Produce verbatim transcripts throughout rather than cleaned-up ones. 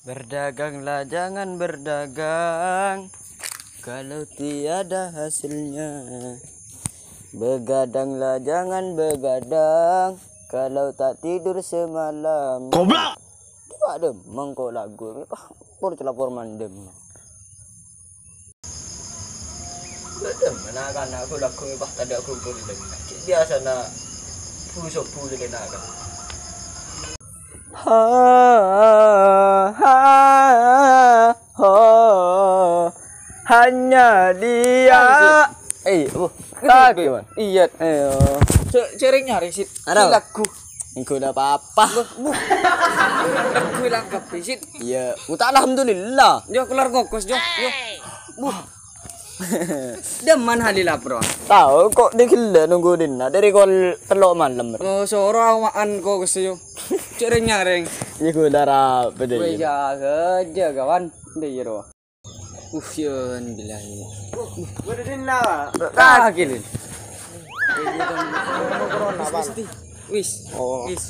Berdaganglah jangan berdagang kalau tiada hasilnya. Begadanglah jangan begadang kalau tak tidur semalam. Goblok! Coba deh, mengko lagu. Ah, pur celapor mandem. Waduh, mana kan aku lagu pas tadi aku kulit. Biasa nak busuk-busuk nak kan. Ha, ha, ho. Hanya dia. Eh, oh, ah, gimana? Iya. Ayo. Cek, cek reng nyari sih. Ada. Lagu. Enggak ada apa-apa. Lagu langkep sih. Iya, uta alhamdulillah. Yo keluar kokos, yo. Yo. Buh. Deman Halil, bro. Tahu kok digila nunggu dinna dari kol telok malam, bro. Oh, soro awaan kok kesel yo. Cek reng nyareng. Iya, gue darah beda. Weh, ini jaga aja, kawan. Deh, iya, bro. Uh, yo, bilahi. Gue udah dinna, Pak. Ah, gini. Corona, Pak. Wis. Oh. Wis.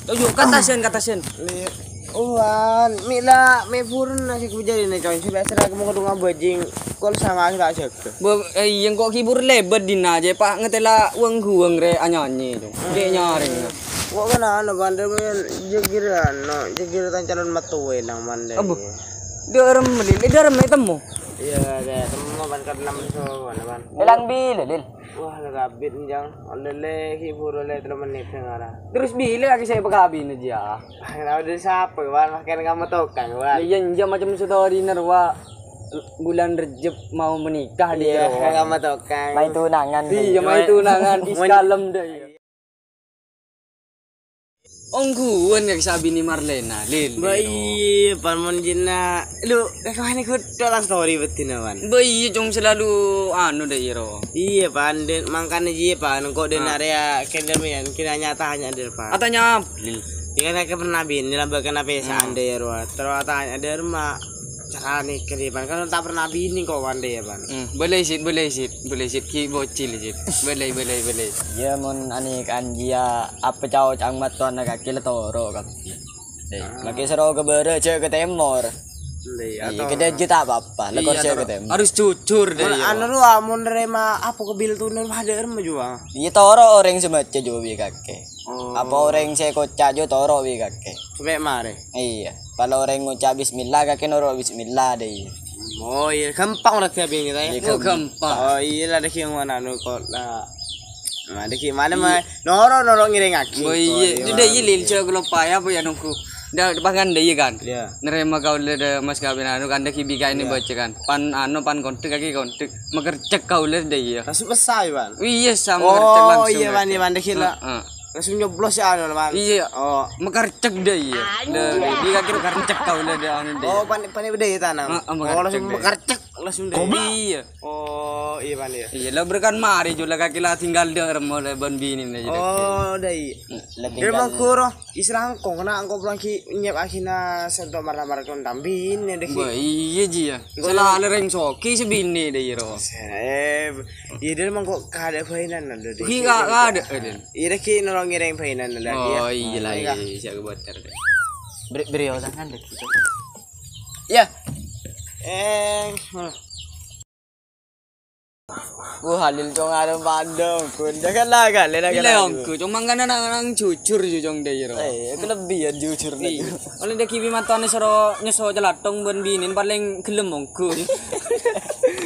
Tuh, yuk, kata sen, kata sen. Li-, Wan, mi la, mi burun nasi kujari nih, coy. Sudah serah kamu ngedung abajing. Kol sama kita aja. Bo, eh, yang kok hibur lebat dina aja, Pak. Ngetela weng-guweng re anyanyi, tuh. Dek nyareng. Kok kan anu, bandel, men, jegir, anu, jegir tan calon metu, nang mandai. Abu. Dia orang melil, eh, dia orang temu. Iya, kayak temu, ban, kan enam so, mana, ban. Elang bila, Lil? Wah, la kabit, Jang. Oleh-oleh, hibur oleh telu menit, dengar. Terus bila lagi saya pekabin aja? Kenapa dari siapa, Wan? Makin kamu tukang, Wan. Iya, iya, macam story nerwa bulan Rejab mau menikah di Iya, Jawa. Kamu tukang. Main tunangan. Iya, main tunangan, Main- iskalem deh. Ongguan ya, Sabini Marlena, Lil. Mbak, iya, pan mon jinna. Lu, kemana gue dalam story betina, Wan? Mbak, iya, cong selalu anu deh, iro. Iya, pan, den, mangkana iya, pan, kok den Ah. area kendamian, kira nyata hanya deh, pan. Atanya, Lil. Iya, kan, pernah bini, lambah kena pesaan Hmm. deh, iro. Terus tanya deh, mak. Carane keriban kan tak pernah bini kok wande ya, Bang. Hmm, boleh sit, boleh sit, boleh sit ki bocil sit. Boleh, boleh, boleh. Ya mon ane kan dia apa cao cang maton kaki le toro kabeh. Dek, Ah. make sero ke barat, cek ke temor. Iya, Iya, atau ke dajut tak apa-apa, le Iya, kor cek ke toro. temor. Harus jujur deh. Mon Iya, anu Bang. lu amun nerima apa kebil tunen pada erma juga. Iya toro orang semaca jo wi kake. Oh. Apa orang se kocak jo toro wi kake. Sampai mare. Iya, kalau orang ngucap bismillah, kake noro bismillah deh. Oh iya, gampang berarti abis ini, ya? Iya, Oh, gampang. gampang. Oh iya lah, ada yang mana nu kok lah. Nah, ada yang mana Iya. mah noro noro ngiring aki. Oh iya, Kok itu dia iya lil cewek lupa ya apa ya nunggu. Dah pangan deh iya kan. Iya. Nerima kau le de mas kawin anu kan de kibi ini Iya. baca kan. Pan anu pan kontak kaki kontak. Mekercek kau le deh iya. Langsung besar, Bang. Iya, sama kercek Oh langsung iya, Bang, aja. iya, Bang, deh gila. Heeh. Langsung nyoblos ya anu, Bang. Iya. Oh. Mekercek deh iya. Deh, dia kaki mekercek kau le deh anu deh. Oh, pan pan beda ya tanam. Heeh, Oh, langsung mekercek deh. mekercek langsung deh. Iya. Oh, iya, Bang, iya. Iya, lah berkan mari jula kaki lah tinggal deh mulai ban bini nih. Oh, deh. Lebih Dia gal- mangkuro, istilah engkong kena engkong pulang ki nyep akhirnya sentok marah-marah kon tambin ya deh. Wah, iya ji ya. Enggak Salah ada. lereng soki sebini deh iro. Eh, iya dia mangko kada bainan ada deh. Ki gak ada, eh, Din. Iya deh ki nolong ngiring bainan ada. Oh, iya lah, Iya. iya, siap buat cari deh. Beri beri tangan deh. Ya. Eh, Wah, Halil cong arep pandang, kun. Jangan lah, kali lah, Gila kali. ongku, cuma kan anak-anak jujur ju cong deh iro. Eh, kelebihan jujur Iya. nih. Oleh deh kibi matane sero nyeso celatong ban binin paling gelem ongku.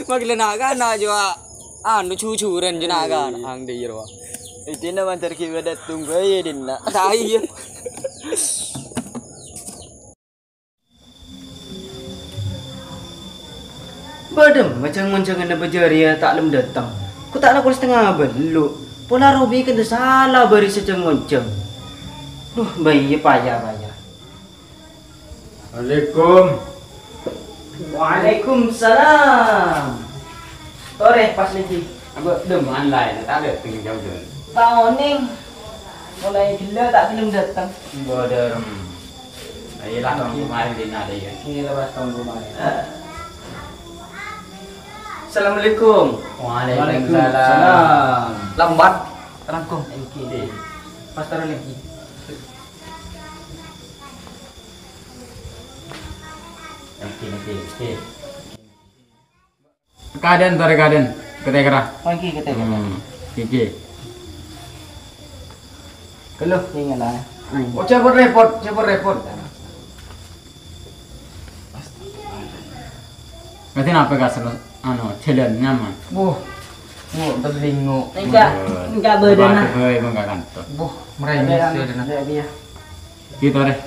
Makin nak kan aja anu jujuran jenak kan Iya. ang deh iro. Itu nama terkibat datang bae dinna. Nah, iya. Bâdâ jâng-onjângnga bâjâ rèya ta' lem dâteng. Ko' ta' la pokol satengnga bâllu'. Pola robi kadâ' sala bâri' sè jâng-onjâng. Duh, bâiyâ paya-paya. Assalamualaikum. Waalaikumsalam. Torè pas nèka. Abâ' dâmman laènna ta' dâteng jâu-jâu. Ta' onèng. Molaè ghellâ' ta' ghellem dâteng. Mbok dârem. Ayo lah, tong kemarin di nada ya. Iya, lepas tong kemarin. Assalamualaikum. Waalaikumsalam. Lambat. Rangkong. Oke. Pas taruh lagi. Kadhân, torè kadhân. Kètè kèra. Oh, èngghi, kètè. Hmm, èngghi. Ghâllu, èngghâ la. Oh, jhâ' repot, jhâ' repot. Berarti napa, Kak, seno-, anu, jhâlân nyaman? Wuh. Wuh, telingo. Enggak, enggak badan, nah. Bae mangga kantor. Wuh, merengis ya, Dena. Iya, iya. Gitu deh.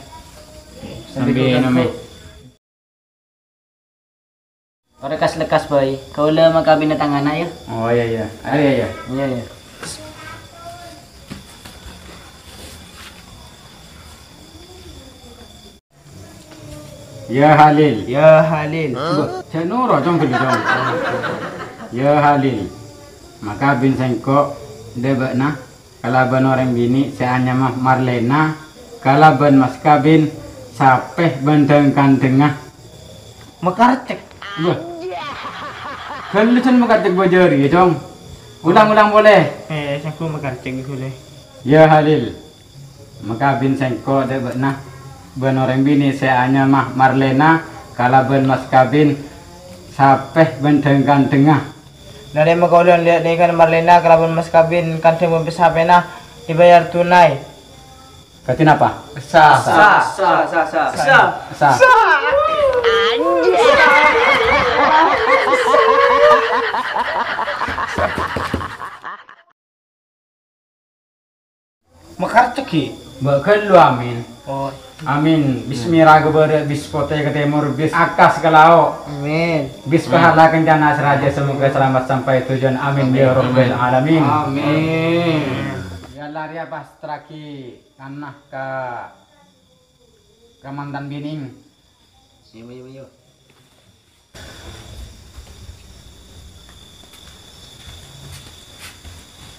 Sampai name. Ora kas-lekas, Boy. Kaula makabina tangana, ya. Oh, iya, iya. Ayo, iya, iya. Iya, iya. Ya Halil. Ya Halil. Mbah, jhâ' noro', Cong, ghâllu, Cong. Ya Halil. Makabin sèngko' dâ' bâ'na kalabân orèng binè' sè anyama Marlena kalabân mas kabin sapè bân dhâng-kandhângnga. Makarcek. Wah. Ghâllu jhân makarcek bâjâri, ya, Cong. Ulang-ulang polè. Eh, sèngko' makarcek polè. Ya Halil. Makabin sèngko' dâ' bâ'na bân orèng binè' sè anyama Marlena kalabân mas kabin sapè bân dhâng-kandhângnga. Narèma kaulâ lè-, nèka Marlena kalabân mas kabin kandhâng bân sapèna èbâjâr tunai. Kadhi napa? Sah. Sah, sah, sah, sah. Sah. Sah. Makarcek, Ki. Mbak ghâllu, amin. Oh. Amin. Bismillah, ghâbârâ' bis potè ka tèmor, bis akas ka lao'. Amin. Bis pahala kencana sè rajâ, semoga selamat sampai tujuan. Amin, ya rabbal alamin. Amin. Ya Allah, rèya pas teragi kanna ka, ka mantan binèng. Iya, iya, iya.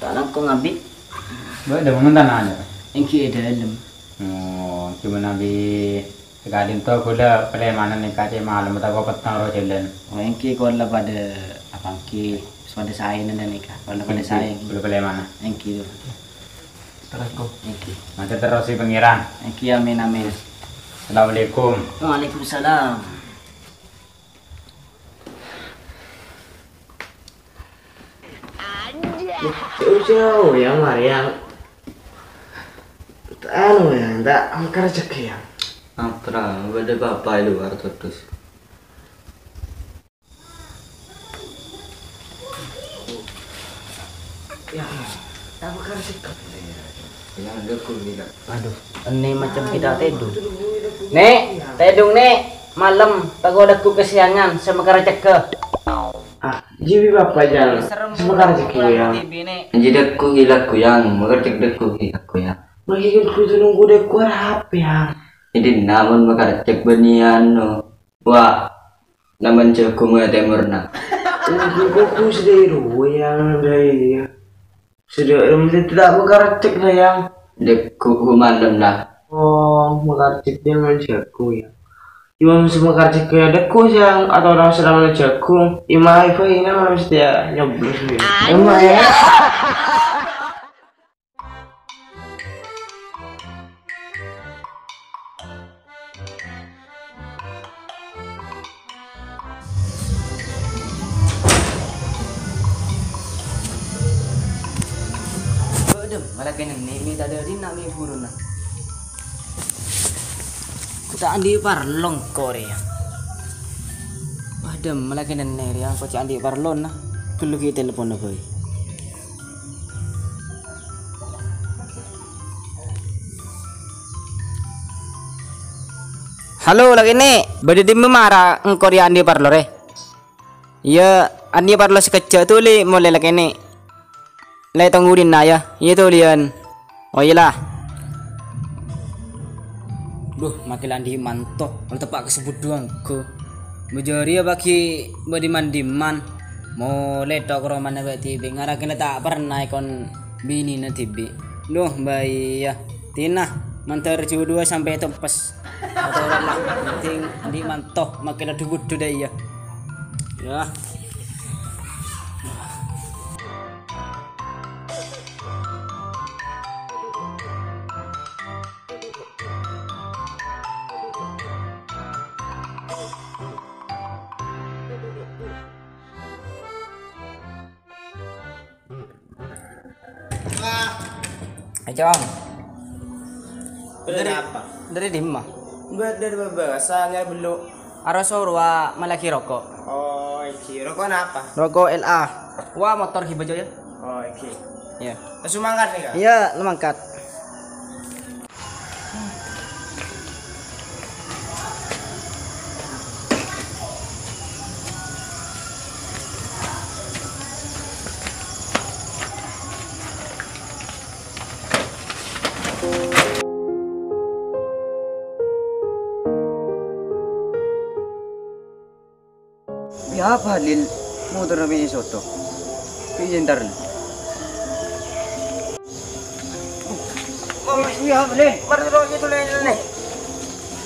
Ta' langkong abit. Mbak, ada mantan aja. Èngghi è dâlem. Oh, cuman abi sakadinto ghulâ palèmanan nèka cè' malem, tako' petteng ro jhâlân. Oh, èngghi kaulâ padâ apa èngghi, padâ saèna nèka. Kaulâ padâ saè. Èngghi, ghulâ palèmanan. Èngghi, to. Terros, Ko. Èngghi. Mator terros, Pangèran. Èngghi, amin, amin. Assalamualaikum. Waalaikumsalam. Jauh-jauh ya, Maryam. Anu ya, ndak angkat rezeki ya. Apa, ada bapak di luar terus. Ya, apa kan sih? Yang ada kuliah. Aduh, ennè macem kita tèdung. Nè', tèdung, Nè'. Malem, tako' dâggu' kasiangan, sè makara cegghâ. Ah, jiwi bapak jang, sè makara cegghâ ya. Anji dâggu' ghi' lagghu, Yang, makara cegghâ dâggu' ghi' lagghu, Yang. Lagi kan kudu nunggu dâggu' arapa, Yang? Jadi, namun makara cegghâ bânnè anu. Wah, Naman jhâghung è tèmorra. Unggu koku sèdhâ rowa, Yang, dâ' iyâ. Sèdhâ rowa mesti ta' makara cegghâ, Yang. Dâggu' malem, la. Oh, makara cegghâ naman jhâghung, ya. Imam sè makara cegghâ, ya, dâggu', Yang, atau naman sè naman jhâghung. Imam ibu ini mesti ya nyoblos, ya. Emang, ya. Bâdâ, malah kènè' nè', mè' tadâ' dinna' mè' buruna. Ko ta' andi' parlo engko' rèya. Bâdâ, malah kènè' nè' rèya, ko ta' andi' parlona. Ghâllu ghi' teleponna bhâi. Halo, la kènè'. Bâdâ dimma mara engko' rèya andi' parlo, rè? Iyâ, andi' parlo sakejjhâ' dhuli molè la kènè'. Lè tonggu dinna' yâ. Iyâ, dhuliyân. Oh, iyâ, la. Duh, makkè la andi' manto, la teppa' ka Sèbuddu angghu. Bâjâ rèya bâgi bâdâ man-dimman. Molè tok romana bâ' dhibi', ngara kènè' ta' pernah èkon binèna dhibi'. Duh, bâiyâ. Tina, mandhâr judhuwâ sampè' tompes. Atoran la, penting andi' manto, makkè la dhu-budhu dâ' iyâ. Yâ. Eh, Cong. Bâḍâ apa? Ḍâri ḍimma? Bâḍâ ḍâri bâbâsa nyarè bellu'. Aroso rowa malagi roko'. Oh, iki. Roko' napa? Roko' L A. Wah, motor ghi' bâjâ, yâ. Oh, iki. Iyâ. Langsung mangkat nèka? Iyâ, la mangkat. Yâ, Balil, motorra mè' èsoto. Pèjâ entar. Oh, iyâ, Balil. Mara rowa gitu, Lil, nih.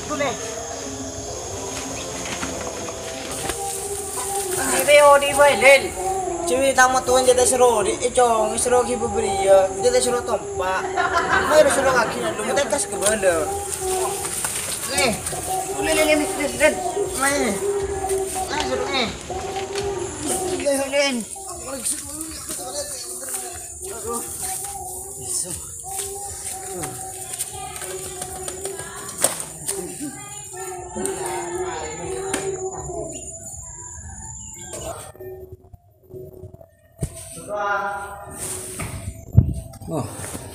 Tuh, nih. Odi' bhâi, Lil. Cè' tang motor jhâ' ta' sèro, di, eh, Cong, sèro ghi' bâbâriyâ, jhâ' ta' sèro tompa'. Mara sèro kakè, lu, mènta kas ka bâlâ. Nih. Lil, Lil, Lil, Lil, Lil. Nih. Nih, sèro, nih. Lil, Lil. Oh.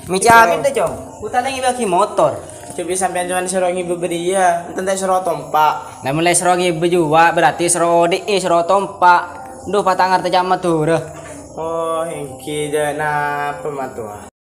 Mè' ca'na, Cong. Kutanya ngibâ ghi' motor. Cobi sampèyan coma sèro ngibâ bâriyâ, enten ta' sèro tompa'. Lah, molaè sèro ngibâ jhuwa', berarti sèro odi'i, sèro tompa'. Ḍu, pa' ta' ngartè ca'na Madhurâ. Oh, èngghi, jhâ' napa, Matua?